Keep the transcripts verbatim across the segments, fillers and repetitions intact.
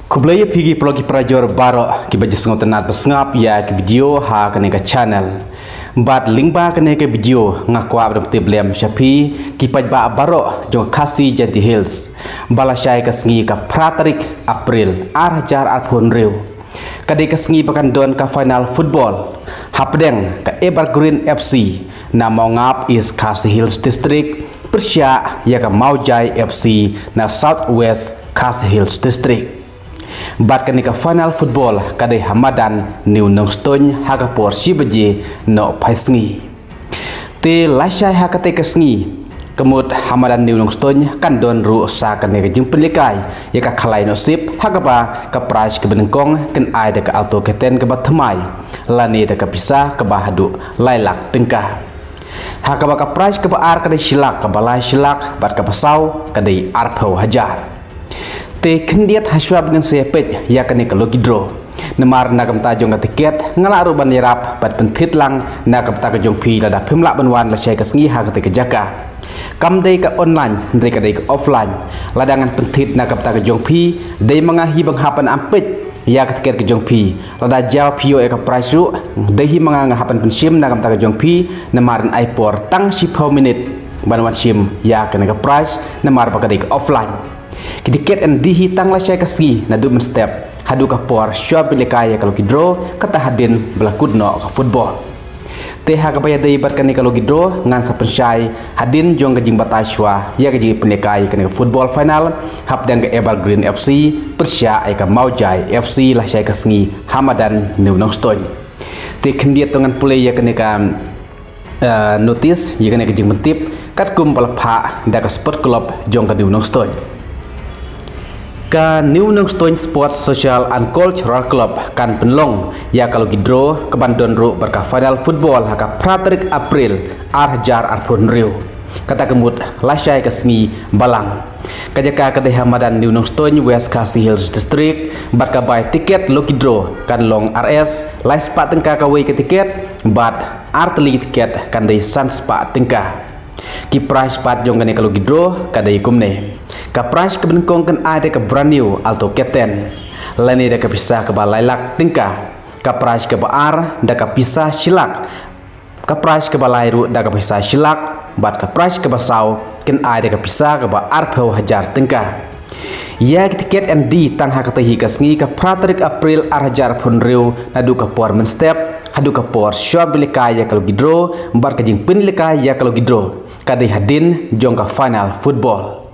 Khublei ïa phi ki paralok ki parajor baroh kiba ju sngewtynnat ba sngap ïa ki video ha kane ka channel. Bad lyngba kane ka video nga kwah ban pyntip lem sha phi ki paidbah baroh jong Khasi Jaintia Hills ba lashai ka sngi ka phra tarik April ar hajar arphew hynriew ka dei ka sngi ba kan don ka final football hapdeng ka Evergreen F C na Mawngap, East Khasi Hills District, pyrshah ïa ka Mawjai F C na South West Khasi Hills District. Bad kane ka final football ka dei ha madan New Nongstoiñ ha ka por shi baje noh phai sngi. Te lashai ha kata ka sngi, ka mut ha madan New Nongstoiñ kan don ruh sa kane ka jingpynlehkai ïa ka khalai nusip, ha kaba ka prize kaba nyngkong kan ai da ka Alto K ten kaba thymmai lane da ka pisa kaba haduh lai lak tyngka. Ha kaba ka prize kaba ar ka dei shi lak, kaba lai shi lak, bad kaba saw ka dei arphew hajar. Te khyndiat hashwa ba ngin sa peit ïa kane ka lucky draw. Namar na ka bynta jong ka tiket nga lah ruh ban ïarap bad pynthit lang na ka bynta ka jong phi lada phim lah ban wan lashai ka sngi ha kata ka jaka. Kam dei ka online, hynrei ka dei ka offline. Lada ngan pynthit na ka bynta ka jong phi, dei ma nga hi ba nga hap ban ym peit ïa ka tiket ka jong phi. Lada jaw phi ïoh ïa ka prize ruh, dei hi ma nga nga hap ban pynshim na ka bynta ka jong phi, namar yn ai por tang shiphew minit ban wan shim ïa kane ka prize, namar ba ka dei ka offline. Ki tiket yn die hi tang lashai ka sngi naduh mynstep haduh ka por shuwa pynlehkai ïa ka lucky draw, kata hadien ba la kut noh ka football. Te ha kaba ïadei bad kane ka lucky draw ngan sa pynshai hadien jong ka jingbatai shuwa ïa ka jingpynlehkai ïa kane ka football final hapdeng ka Evergreen F C pyrshah ïa ka Mawjai F C lashai ka sngi ha madan New Nongstoiñ. Te khyndiat to ngan pule ïa kane ka, eh, notice, ïa kane ka jingpyntip katkum ba la phah da ka Sport Club jong ka New Nongstoiñ. Ka New Nongstoiñ Sports Social and Cultural Club kan pynlong ïa ka lucky draw kaban don ruh bad ka final football ha ka phra tarik April ar hajar arphew hynriew, kata ka mut lashai ka sngi Balang. Ka jaka ka dei ha madan New Nongstoiñ, West Khasi Hills District, bad ka bai tiket lucky draw kan long ar s lai spah tyngka kawei ka tiket, bad ar tylli tiket kan dei san spah tyngka. Ki prize pat jong kane ka lucky draw ka dei kumne: ka prize kaba nyngkong kan ai da ka brand new Alto K ten lane da ka pisa kaba lai lak tyngka, ka prize kaba ar da ka pisa shi lak, ka prize kaba lai ruh da ka pisa shi lak, bad ka prize kaba saw kan ai da ka pisa kaba arphew hajar tyngka. Ïa ki tiket yn die tang ha kata hi ka sngi ka phra tarik April ar hajar arphew hynriew naduh ka por mynstep haduh ka por shuwa pynlehkai ïa ka lucky draw, bad ka jingpynlehkai ïa ka lucky draw ka dei hadien jong ka final football.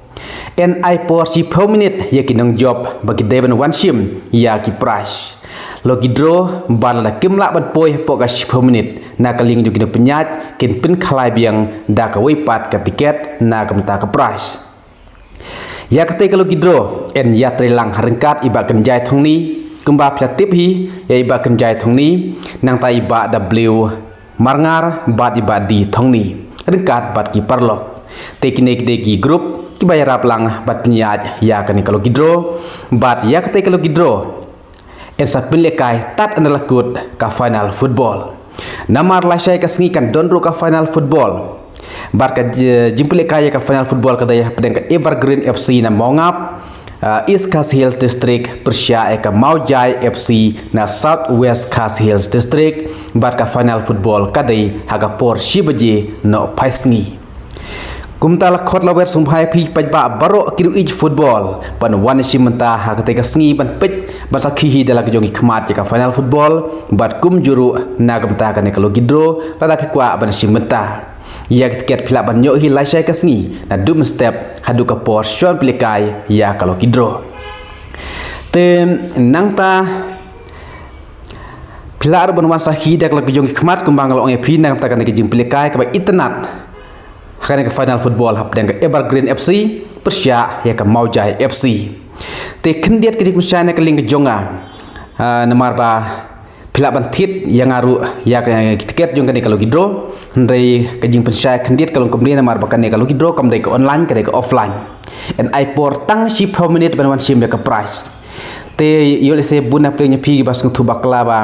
Yn ai por shiphew minit ïa ki nongjop ba ki dei ban wan shim ïa ki prize. Lucky draw ba lada kim lah ban poi hapoh ka shiphew minit na ka liang jong ki nongpynïaid, kin pynkhalai biang da kawei pat ka tiket na ka bynta ka prize. Ïa katei ka lucky draw yn ïatrei lang ha ryngkat i Bah Kynjai Thongni, kumba phi la tip hi ïa i Bah Kynjai Thongni, nangta i Bah W Marngar bad i Bah D Thongni ryngkat bad ki paralok. Te kine ki dei ki group kiba ïarap lang bad pynïaid ïa kane ka lucky draw. Bad ïa katei ka lucky draw yn sa pynlehkai tad ynda la kut ka final football. Namar lashai ka sngi kan don ruh ka final football. Bad ka j-, jingpynlehkai ïa ka final football ka dei hapdeng ka Evergreen F C na Mawngap, ah, East Khasi Hills District pyrshah ïa ka Mawjai F C na South West Khasi Hills District, bad ka final football ka dei ha ka por shi baje noh phai sngi. Kumta la khot la wer sngewbha ïa phi paidbah baroh ki riew ïeit football ban wan shim bynta ha katei ka sngi ban peit ban sakhi hi da la ka jong ki khmat ïa ka final football, bad kumjuh ruh na ka bynta kane ka lucky draw lada phi kwah ban shim bynta. Ïa ki tiket phi lah ban ïoh hi lashai ka sngi naduh mynstep haduh ka por shuwa pynlehkai ïa ka lucky draw. Te nangta phi lah ruh ban wan sakhi da la ka jong ki khmat kumba nga la ong ïa phi na ka bynta kane ka jingpynlehkai kaba itynnat ha kane ka final football hapdeng ka Evergreen F C pyrshah ïa ka Mawjai F C. Te khyndiat ka jingpynshai na ka liang ka jong nga, ah, namar ba phi lah ban thied ïa nga ruh ïa ka tiket jong kane ka lucky draw. Hynrei ka jingpynshai khyndiat ka long kumne namar ba kane ka lucky draw kam dei ka online, ka dei ka offline. Yn ai por tang shiphew minit ban wan shim ïa ka prize. Te ïoh lehse bun na pdeng ïa phi kiba sngewthuh bakla ba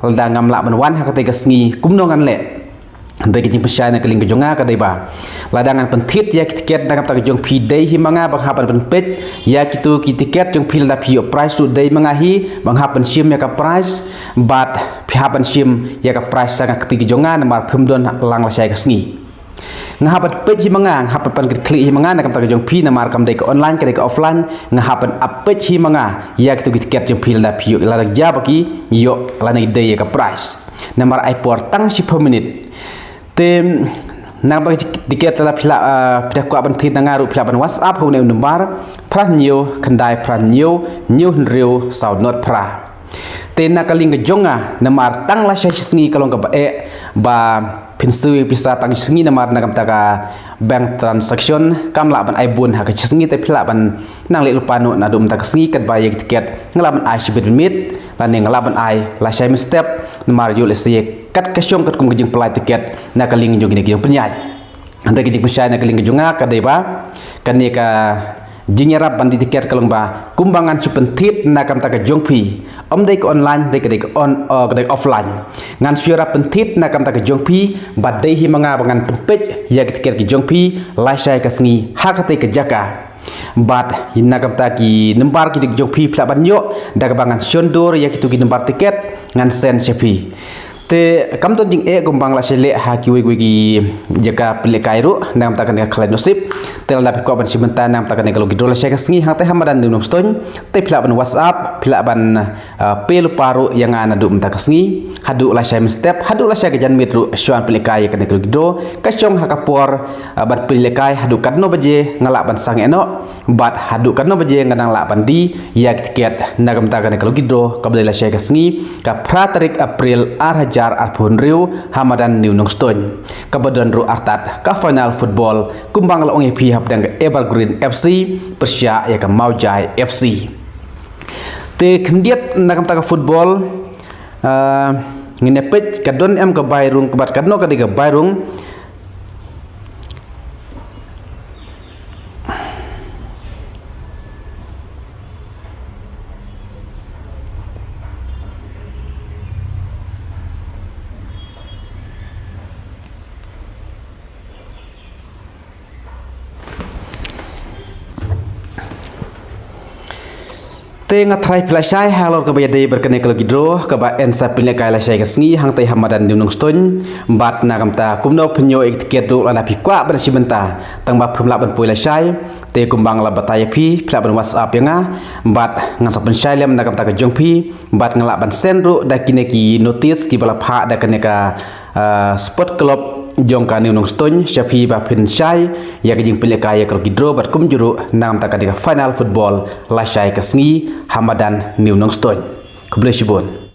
lada ngam lah ban wan ha katei ka sngi kumno ngan leh. Hynrei ka jingpynshai na ka liang ka jong nga ka dei ba, lada ngan pynthied ïa ki tiket na ka bynta ka jong phi, dei hi ma nga ba nga hap ban pynpeit ïa kito ki tiket jong phi, lada phi ïoh prize ruh dei ma nga hi ba nga hap ban shim ïa ka prize. Bad phi hap ban shim ïa ka prize sha ka kti ka jong nga namar phim don lang lashai ka sngi. Nga hap ban peit hi ma nga, nga hap ban pynkitkhlieh hi ma nga na ka bynta ka jong phi, namar kam dei ka online, ka dei ka offline. Nga hap ban ap peit hi ma nga ïa kito ki tiket jong phi, lada phi ïoh, lada jia ba ki ïoh, lane dei ïa ka prize. Namar ai por tang shiphew minit. Te na ka bynta ka tiket, lada phi lah, ah, phi da kwah ban thied na nga ruh, phi lah ban WhatsApp ha une u nombar phra hynñiew khyndai phra hynñiew hynñiew hynriew saw nod phra. Te na ka liang ka jong nga, namar tang lashai shi sngi ka long kaba eh ba phin siew ïa ka pisa tang shi sngi, namar na ka bynta ka bank transaction kam lah ban ai bun ha ka shi sngi, te phi lah ban nang leh lypa noh naduh mynta ka sngi, katba ïa ki tiket nga lah ban ai shibit miet, lane nga lah ban ai lashai mynstep, namar ïoh lehse kat ka shong katkum ka jingpynlait tiket na ka liang jong kine ki jingpynïaid. Hynrei ka jingpynshai na ka liang ka jong nga ka dei ba, kane ka jingïarap ban die tiket ka long ba, kumba ngan shu pynthied na ka bynta ka jong phi, ym dei ka online, dei ka, dei ka on, uh, ka dei offline. Ngan shu ïarap pynthied na ka bynta ka jong phi, bad dei hi ma nga ba ngan pynpeit ïa ki tiket ki jong phi lashai ka sngi ha katei ka jaka. Bad na ka bynta ki nombar ki jong phi, phi lah ban ïoh da kaba ngan shon dur ïa kito ki nombar tiket ngan send sha phi. Te kam don jingeh kumba nga la shah leh ha kiwei kiwei ki jaka pynlehkai ruh na ka bynta kane ka khalai Nusip. Te lada phi kwah ban shim bynta na ka bynta kane ka lucky draw lashai ka sngi hangtei ha madan New Nongstoiñ, te phi lah ban WhatsApp, phi lah ban, ah, pay lypa ruh ïa nga naduh mynta ka sngi haduh lashai mynstep, haduh lashai ka janmiet ruh shuwa ban pynlehkai ïa kane ka lucky draw. Ka shong ha ka por, ah, ban pynlehkai, haduh katno baje nga lah ban sangeh noh, bad haduh katno baje nga dang lah ban die ïa ki tiket na ka bynta kane ka lucky draw kaba dei lashai ka sngi, ka phra tarik April ar hajar arphew hynriew, ha madan New Nongstoiñ, kaba don ruh artat ka final football, kumba nga la ong ïa phi, hapdeng ka Evergreen F C pyrshah ïa ka Mawjai F C. Te khyndiat na ka bynta ka football, ah, ngin ïa peit ka don em ka bai rung, bad katno ka dei ka bai rung. Te nga tharai phi la shai halor kaba ïadei bad kane ka lucky draw kaba yn sa pynlehkai lashai ka sngi hangtei ha madan New Nongstoiñ. Bad na ka bynta kumno phin ïoh ïa ki tiket ruh lada phi kwah ban shim bynta, tang ba phim lah ban poi lashai, te kumba nga la batai ïa phi, phi lah ban WhatsApp ïa nga, bad ngan sa pynshai lem na ka bynta ka jong phi, bad nga lah ban send ruh da kine ki notice kiba la phah da kane ka, ah, sport club jong ka New Nongstoiñ sha phi ba phin shai ïa ka jingpynlehkai ïa ka lucky draw bad kumjuh ruh na ka bynta kane ka final football lashai ka sngi ha madan New Nongstoiñ. Khublei shibun.